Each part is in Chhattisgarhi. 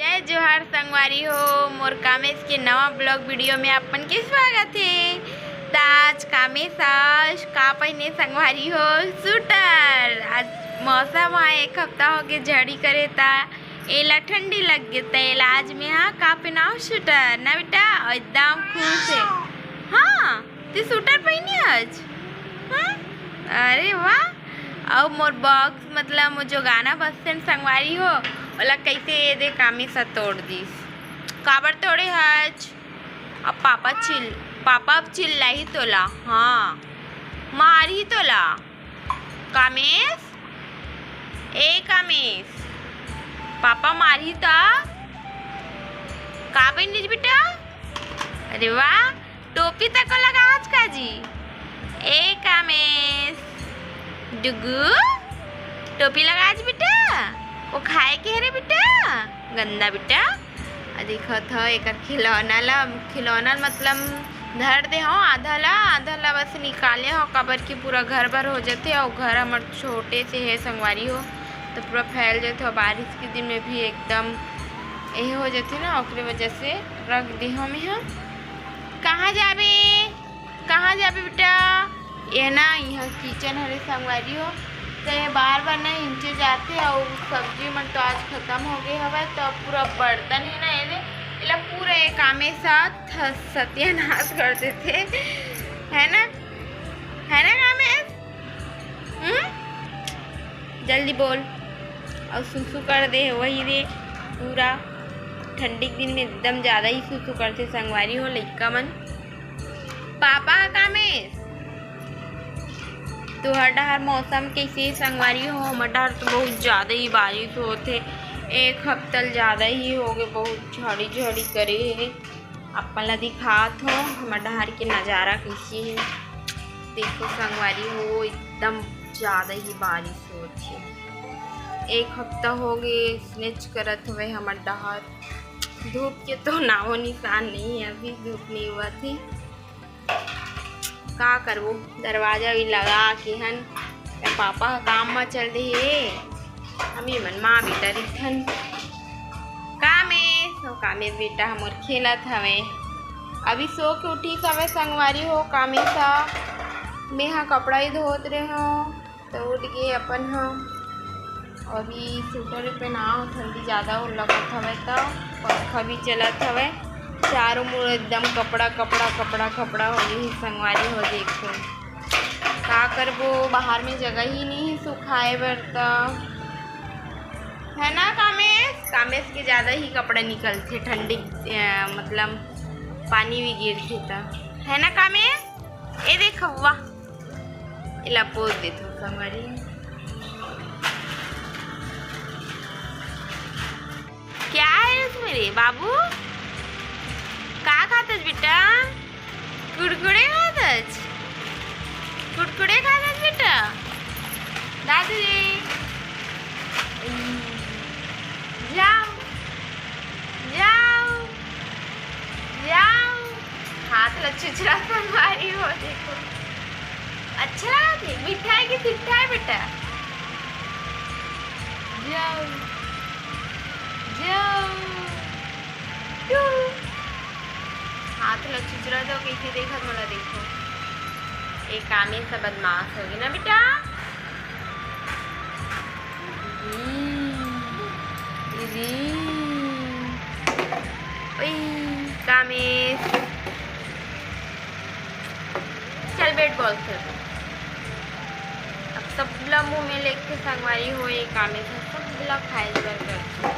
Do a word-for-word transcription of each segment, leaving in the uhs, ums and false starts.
जय जोहार संगवारी हो, मोर कामेश के नवा vlog video में अपन के स्वागत हे। त आज कामेश आज का पहिने संगवारी हो? स्वेटर। आज मौसम ह एक हफ्ता हो गे झड़ी करे, त एला ठंडी लग गे, त एला आज में हा का पहनाव? स्वेटर ना बेटा, एकदम खुश हे। हाँ, तू स्वेटर पहिने आज? हाँ? अरे वाह। अउ मोर box, मतलब वो जो गाना बजथे न संगवारी हो, ओला कैसे ये दे कामेश ह तोड़ दिस। काबर तोड़े हच? अब पापा चिल-, पापा अब चिल्लाही तोला। हाँ, मारही तोला। कामेश, ए कामेश, पापा मारही त? का पहिन लेज बेटा? अरे वाह, टोपी तको लगावच का जी? ए कामेश, डुगू, टोपी लगावच बेटा। वो खाए के हरे बेटा, गंदा बेटा। आ देखत हो एकर खिलौना ला, खिलौना मतलब धर दे हो आधा ला, आधा ला बस निकाले हो, काबर कि पूरा घर भर हो जथे। अउ घर हमर छोटे से हे संगवारी हो, तो पूरा फैल जथे। बारिश के दिन में भी एकदम एहे हो जथे ना, ओकरे वजह से रख दे हो मैं ह। कहाँ जाबे? कहाँ जाबे बेटा? ये ना, यहाँ kitchen हरे संगवारी हो, तो ये बार बार ना इंचे जाथे। अउ सब्जी मन तो आज खत्म हो गए हवय, तो पूरा बर्तन है ना, ये एला पूरा ये कामेश ह सत्यानाश कर देथे, है ना, है ना कामेश? हम्म, जल्दी बोल। अउ सुसु कर दे हे वही रे, पूरा ठंडी के दिन में एकदम ज्यादा ही सुसु करथे संगवारी हो लइका मन। पापा ह कामेश, तुहर डहर मौसम कैसे हे संगवारी हो? हमर डहर तो बहुत ज्यादा ही बारिश होत हे, एक हफ्ता ले ज्यादा ही हो गए, बहुत झड़ी झड़ी करे हे। अपन ला दिखात हो हमर डहर के नजारा कैसे हे। देखो संगवारी हो, एकदम ज्यादा ही बारिश होत हे, एक हफ्ता हो गए इसने करत हवे हमर डहर। धूप के तो नामो निशान नहीं है, अभी धूप नहीं हुआ थी। का करबो, दरवाजा भी लगा के हन। ए पापा ह काम म चल दे हे, हम ये मन माँ बेटा रिथन। कामेश, ओ कामेश बेटा हमर खेलत हवे, अभी सो के उठी हवे संगवारी हो। कामेश ह, मैं ह कपड़ा ही धोत रहे हो, तो उठ गए अपन ह। अभी स्वेटर पहनाव, ठंडी ज्यादा हो लगत हवे, तो पंखा भी चलत हवे। चारों मुड़ एकदम कपड़ा, कपड़ा, कपड़ा, कपड़ा हो गई संगवारी हो। देखो का करबो, बाहर में जगह ही नहीं सुखाए बर, तो है ना कामेश? कामेश के ज्यादा ही कपड़ा निकलथे ठंडी, अ, मतलब पानी भी गिरथे, तो है ना कामेश? ए देख हवा, एला पोज देथव संगवारी। क्या है उसमें रे बाबू? का खाथस बेटा? कुरकुरे खाथस? कुरकुरे खाथस बेटा? दादू जी, जाओ, जाओ, जाओ। हाथ ला चुचरा संगवारी हो, देखो। अच्छा लागत हे? मीठा है कि तीठा है बेटा? जाओ, जाओ, टू। हाथ ला चुचरा तो कैसे देखत मोला, देखो। एक कामेश बदमाश हो गए ना बेटा। हम्म, हम्म। ओई, कामेश। चल, bat ball खेल। अब सबला मुंह में लेके संगवारी हो, ये कामेश ह सबला खाए बर करथे।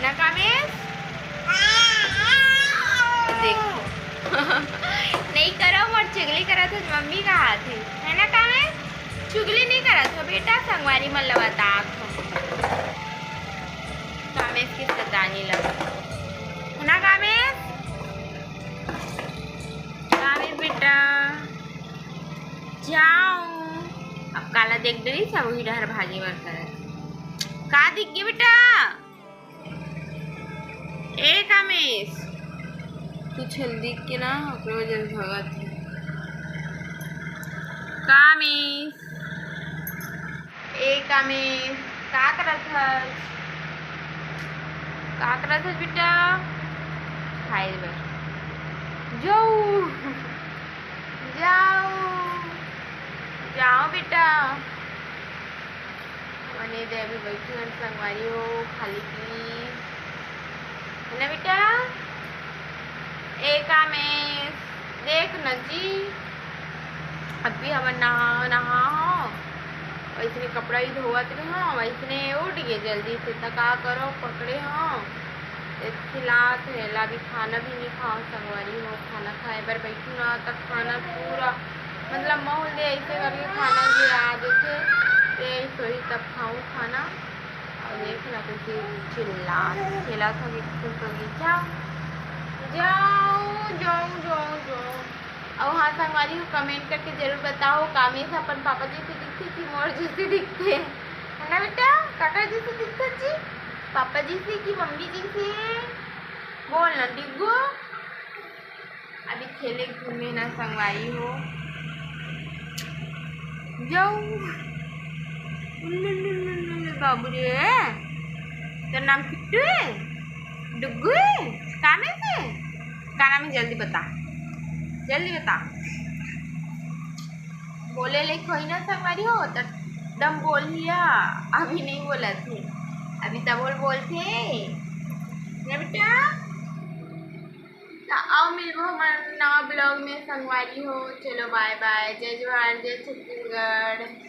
ना कामेश? देखो। नहीं करो, मोर चुगली करत हे, मम्मी कहाथे। है ना कामेश? चुगली नहीं करत हो बेटा, संगवारी मन ल बतात हो। कामेश के सैतानी ल। है ना कामेश? कामेश बेटा, जाओ। अब काला देख डरी सब वही डहर भागे बर करत। का दिख गे बेटा? ए कामेश, कुछ हल्दी के ना ओकरे वजह से भगत हे। कामेश, ए कामेश, का करत हस? का करत हस बेटा? खाए बर। जाओ, जाओ, जाओ बेटा। मने दे अभी बैठी हन संगवारी हो, खाली पीली। है ना बेटा? ए कामेश, देख न जी, अभी हमन नहा, नहा हो, वैसने कपड़ा ही धोवत रहे हो, वैसने उठ गए जल्दी से, त का करो, पकड़े हो, त खिलात हे ला। अभी खाना भी नहीं खाओ संगवारी हो, खाना खाए बर बैठू ना, त खाना पूरा, मतलब, महूल दे ऐसे करके खाना गिरा देथे, ते सोई तब खाऊं खाना। और देख ना, कैसे चिल्ला, खेला था, बिल्कुल तो ये, जाओ, जाओ, जाओ, जाओ, जाओ। और हाँ संगवारी हो, comment करके जरूर बताओ, कामेश अपन पापा जैसे दिखते कि मोर जैसे दिखते, है ना बेटा? काका जैसे दिखते जी, पापा जैसे कि मम्मी जैसे? बोल ना डिग्गू। अभी खेले घूमे ना संगवारी हो, जाओ। उल्लुल्लुल्लुल्लु बाबू रे, तोर नाम किट्टू है? डुग्गू है? कामेश है? का नाम है? जल्दी बता, जल्दी बता। बोले ले कोई ना संगवारी हो, त एकदम बोलिया, अभी नहीं बोलत हे, अभी तब बोल बोलथे ना बेटा। त आओ मिलबो हमर नवा vlog में संगवारी हो। चलो bye bye, जय जोहार, जय छत्तीसगढ़।